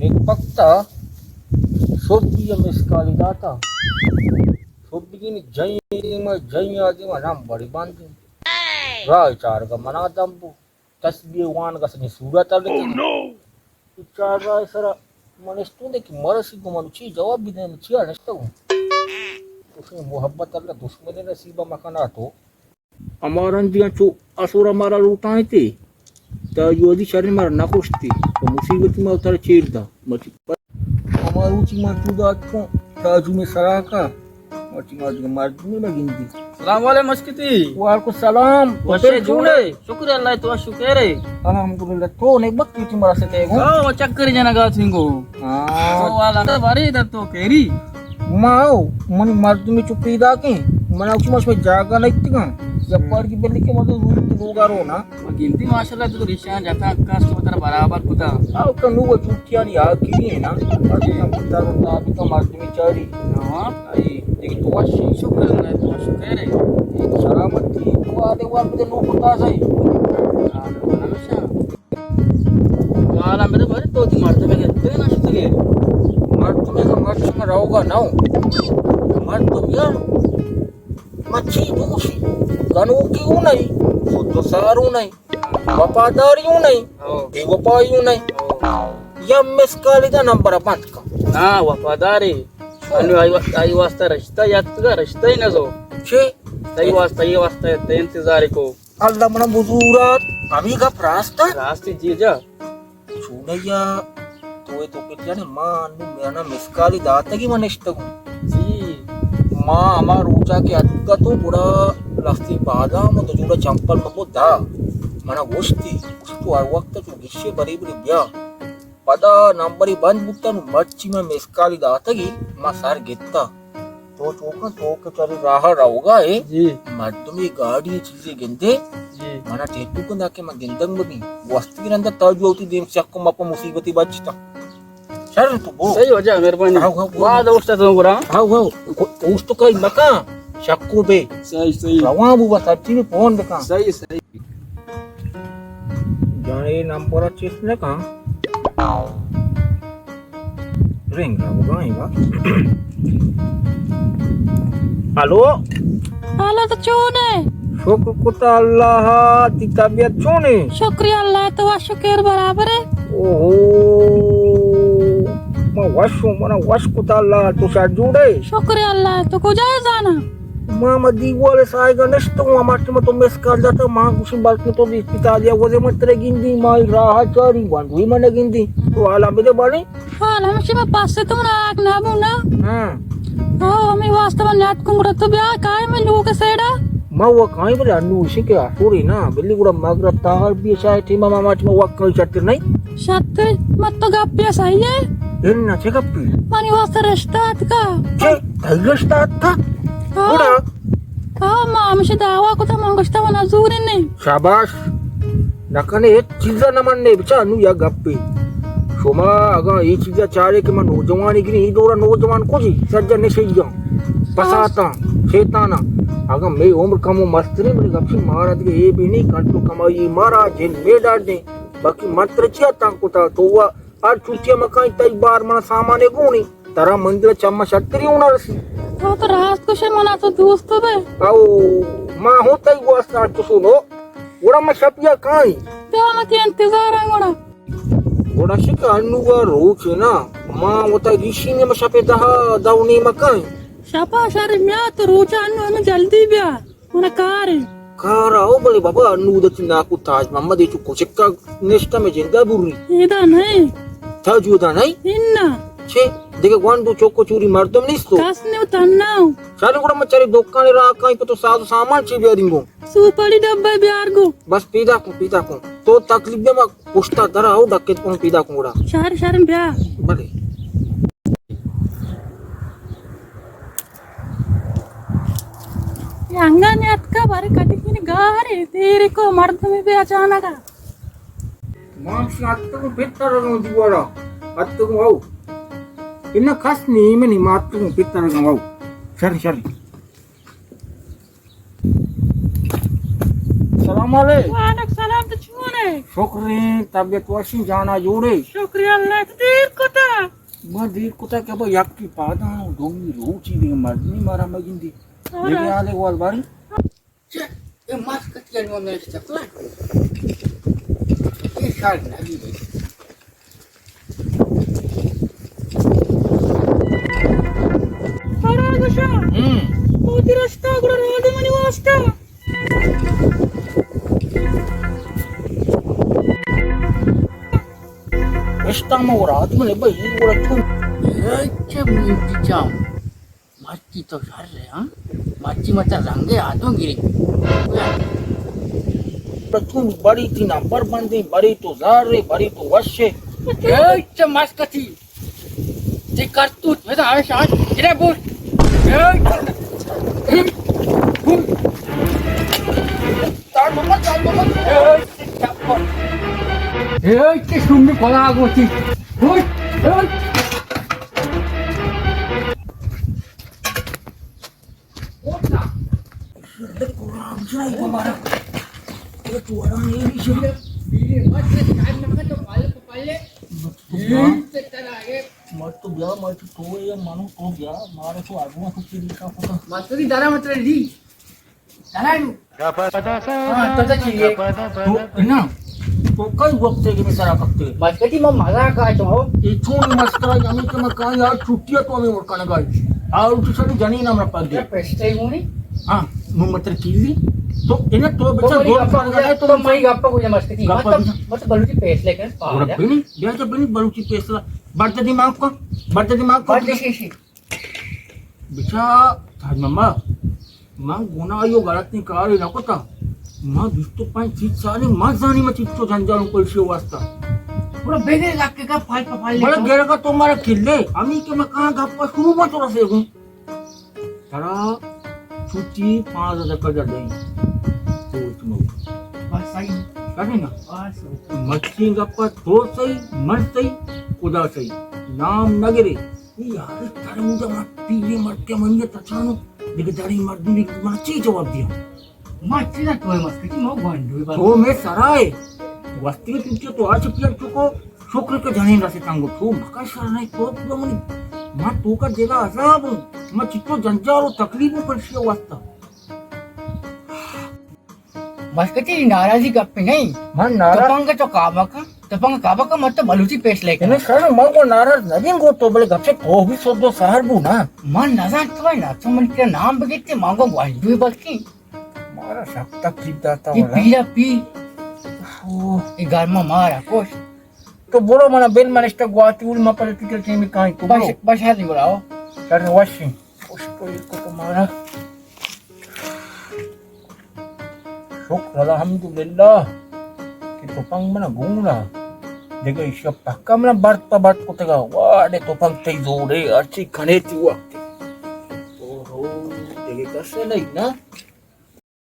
یک وقتا سوبی ءَ مسکالی داتا۔ سوبی نی جئیں دیما، جئیں آ دیما نام بڑی باندی۔ راہ چارگا منا دم بو۔ تسبیح وانگا سجیں سورت ءَ لکھی۔ چار راہ سرا من اشتوں دے کہ مرسی گو من چی جواب بدیں، من چیا نشتگوں۔ گوشی محبت اللہ دشمن نصیبا مکنا تو۔ ہما رندیاں چو اسورا مارا لوٹائینتے، تا یودی شریں مارا نہ کشتی، تو مصیبتی ما ترا چیر دا۔ مرچی ہما روچی من چو دات کن، تاجو میں سراکا، مرچی ما دیگہ مردمی نہ گندی۔ سلام علیکم مشکتی۔ وعلیکم سلام۔ وشے تو چونے؟ شکر اللہ، تو شکر ہے۔ الحمدللہ، تو نے بک پیتی مرا ستے گو۔ او چکر جنگا تھنگو۔ ہاں۔ تو والا باری در تو کیری۔ ما او، منی مردمی چو پیدا کیں، منا چو مش میں جاگا نہ اتگاں۔ یا پاڑ کی بلی کے مدد روی تو لوگا رو نا۔ گندی ماشاءاللہ تو ریشان جتا کس تو تر برابر کتا۔ او کنو وہ چوٹیانی آ کی ہے نا۔ تر بتا بھی تو مردمی چاری۔ ہاں۔ اے دیکھ تو وشی۔ شکر اللہ، تو شکر ہے۔ سلامتی۔ تو آدے وار بدے نو کتا سہی۔ ہمیشہ۔ حالا میرے بھائی تو دی مردم ہے، تو نہ شتے۔ مردم ہے، مردم روگا نہ ہو۔ مردم یار، مچھی دوشی، گنوکی ہوں نہیں، خود تو سارو نہیں، وفاداری ہوں نہیں، ہاں۔ بے وفائی ہوں نہیں۔ ہاں۔ یا مسکالی دا نمبر بند کن۔ ہاں، وفاداری۔ انو آئی وا-، آئی واسطہ رشتہ یاتگا، رشتہ ہی نہ زو۔ چی؟ تئی واسطہ، یہ واسطہ، تئی انتظار کو۔ اللہ منا بزورات، ہمیں گپ راست ہے؟ راست جی جا۔ چونیا، تو اے تو پت جانے، ما انو میانا مسکالی داتگی من نشتگوں۔ جی۔ ما ہما روچا کہ اتکا تو گڑا لستی پادام و تو جوڑا چمپل مکو دا۔ منا گوشتی، گوشت تو ہر وقت چو گشے بری بری بیا۔ پدا نمبری بند بوتا نو مرچی من مسکالی داتگی، ما سر گتا۔ تو چوکاں تو کہ چرے راہ روگا ہے، جی۔ مردمی گاڑی چیزے گندے، جی۔ منا ٹیٹو کندا کہ من گندگ مبی۔ واسطے رندا تا جو تی دیم چک مپا مصیبتی بچتا۔ شر تو بو۔ صحیح ہو جا، مہربانی۔ How, how, how. بعد اوشتا تو گرا۔ How, how. اوشت تو کئی مکان، شکو بے۔ صحیح، صحیح۔ روان بو بس، ہر چیز فون بکن۔ صحیح، صحیح۔ جان اے نمبر چست نہ کن۔ رنگ ءَ بگائیں با۔ ہلو۔ ہلو، تو چون ئے؟ شکر کتا اللہ، تی طبیعت چون ئے؟ شکر اللہ، تو وش و کیر برابر ئے؟ اوہو، ما وش ہوں، منا وش کتا اللہ، تو شر جوڑ ئے؟ شکر اللہ، تو کجا ئے زانا؟ ما، ما دیوال ءِ ساہگ ءَ نشتگوں، ہما ٹیم ءَ تو مس کال داتا، ما گوشیں بلکیں تو اسپتال یا وزے من ترا گندی، ما راہ ءَ چاری، گونڈوی من نہ گندی۔ تو حالاں بدے باریں؟ حال ہمیشی، ما پس تو من آیگ نہ بو نا۔ ہاں۔ ہاں، ہمے واسطہ من نیاتکوں، گڑا تو بیا کائے من لوگ ءِ سیڈا۔ ما وہ کائیں بلے انو اشی کہ آسوری نا، بلی گڑا مگر تاہر بی شاید ٹیم ءَ ما، ما ٹیم ءَ وقت کئی شرتر نہیں۔ شرتر؟ من تو گپے صحیح ہے؟ ان نہ چے گپے؟ منی واسطہ رشتہ اتکا۔ چے؟ تئی رشتہ اتکا؟ ہاں۔ گڑا؟ ہاں، ما ہمیشہ دعویٰ کتا، من گوشتا، من زور نہیں۔ شاباش۔ نہ کنے ہچ چیزا نہ مننے، بچا انو یا گپے۔ شما اگاں اے چیزا چارے کہ من نوجوانے گریں، اے دورا نوجوان کجی؟ سجا نشیاں، پساتاں، شیطاناں۔ اگاں مے عمر کمو مستریں، بلے گپشی مارا دگہ اے بینی، کنٹو کمائی مارا، جن مے ڈاڈیں۔ باقی من ترا چیا تنگ کتا؟ تو وا ہر چھٹی ءَ مکائیں، تئی بار من سامانے گونی، ترا منزل چم ءَ شتری ہونا رسی۔ تو تو راست گوشے، منا تو دوست بے۔ او، ما ہوں تئی واسطہ تو سنو۔ گڑا ما شپیا کائیں۔ بیا ما تئی انتظار ءَ گڑا۔ گڑا شک انو وا روچ نا، ما وتا گیشی نے ما شپے دہ، دہ و نیم کائیں۔ شپا شر میا تو روچا انو، انو جلدی بیا۔ منا کار انت۔ کار آؤ بلے بابا، انو دچ ناکو تاج محمد، اے چو کچکا نشتہ میں جندا بری۔ ایدا نہیں۔ تا جودا نہیں؟ انا۔ چے؟ دیگه گوانڈو چوکو چوری مردم نیستو؟ کس نیو تناو۔ چارے گڑا مچارے دکان را کائیں پہ تو ساز و سامان چی بیاریں گو؟ سوپڑی ڈبہ بیار گو۔ بس پیدا کن، پیدا کن۔ تو تکلیف بیا ما پشتا در آؤ ڈکت کن پیدا کن گڑا۔ شہر شہر بیا۔ بلے۔ اے انگا نیاتکا بارے کدی کینی گارے، دیرے کو مردمی بے اچانکا۔ ما ہمشی اتکو پتر گوں دیوارا۔ اتکو آؤ۔ انہا کس نی منی ما اتکو پتر گوں آؤ۔ شر، شر۔ سلام علیک۔ وعلیکم سلام، تو چون ئے؟ شکر ایں، طبیعت وشیں، جانا جوڑے؟ شکر اللہ، تو دیر کتا؟ ما دیر کتا کہ با یکی پاداں، دومی روچی دیگہ مردمی مارا مگندی۔ اور دیگہ حالے گوال باری۔ چہ، اے ماسکتی انو نشتہ کن۔ اے شاید نبی بھائی۔ بڑا گشا۔ ہم۔ موتی رستہ گڑا رادے منی واسطہ۔ رستہ ما گڑا رادے منی بھائی گڑا تو۔ اے چہ موتی چام۔ مرچی تو شر ئے، ہاں؟ مرچی مچا رنگے آدم گری۔ تو بڑی تئی نمبر بندیں، بڑی تو زار ئے، بڑی تو وش ئے۔ اے چہ مسکتی۔ تئی کرتوت، میں تو ہمیشہ آج گرے بول۔ اے، اے، تار محمد، تار محمد۔ اے، اے، چہ شومی کلا گوتی۔ اے، اے۔ مستری دارا مت ری۔ دارا۔ ہاں، تو تو چیئے۔ تو نا، تو کئی وقت ہے کہ میں سرا کپتے؟ مسکتی ما مزاق آ تو۔ اے چون مسکرا، ہمیں کہ میں کہاں یار چھٹی ہے تو ہمیں اور کنگا۔ اور تو ساری جنین ہمرا پگ دے۔ پیسلے ہونی؟ ہاں، نو متر کیلی۔ تو انہیں تو تو بچا مری گور گپا کنگا گوجا، ہے تو تو مری گپا گوجا مسکتی۔ گپا مطلب، گوجا۔ مطلب بلوچی پیسلے کن پاگل ہے۔ بنی، بیا تو بنی بلوچی پیسلا۔ بڑھ دے دماغ کو، بڑھ دے دماغ کو۔ بڑھ دے شیشی۔ بچا تاج محمد، من گناہی و غلطیں کارے نہ کتا۔ من بیست و پنچ تریس سالیں، من زانی من چچو جنجال کو ایشی واسطہ۔ گڑا بگے گپ کے گپ پال پال لے بڑا تو۔ گرگا تو مارا کلے، ہمیں کہ من کہاں گپ پر شروع میں تو رسے گوں۔ ترا چھٹی پانچ ہزار کا جا دیں۔ تو تم بس صحیح۔ کہے نا؟ بس۔ مچیں گپ پر تو صحیح، من صحیح، خدا صحیح۔ نام نہ گرے۔ اے یار، ترا اودا ما پیریں مردے منی تچانو، دگہ دری مردمی من چی جواب دیاں؟ ما چی نہ تو مسکتی، ما گوانڈوی بات۔ تو میں سرائے، وقتی تو چی تو آج پیار چکو، شکر کہ جنین رسے تانگو، تو مکا شر نہیں، تو پورا منی، ما تو کا دلا عذاب ہوں، ما چی تو جنجال و تکلیف ہوں پرشی واسطہ۔ مسکتی ناراضی گپ نہیں۔ من ناراض۔ تپنگ تو کابا کا، تپنگ کابا کا، مت تو بلوچی پیش لے کر۔ نہیں سر، من کو ناراض نہیں گو تو بلے گپ سے تو بھی سو دو سہر بو نا۔ من نزان تو ہے نا، تو من کیا نام بگیتے، من کو گوانڈوی بلکی۔ مارا سب تکلیف داتا یہ والا۔ پیرا پی۔ او۔ یہ گرما مارا کوش۔ تو بولو منا بل منشتا گواتی اول ما پر تکل ٹیم کائیں تو بولو۔ بش، بش ہے دی بولاو۔ سر وشی۔ خوش تو یہ کو تمہارا۔ شکر الحمدللہ کہ تپنگ منا گون ء۔ دگہ ایشی ء پکا منا برت پہ برت کتگ ء۔ واڑے تپنگ تئی زورے، ہرچی کنے تئی وقت۔ اوہو، دگہ کس ء نئی نا؟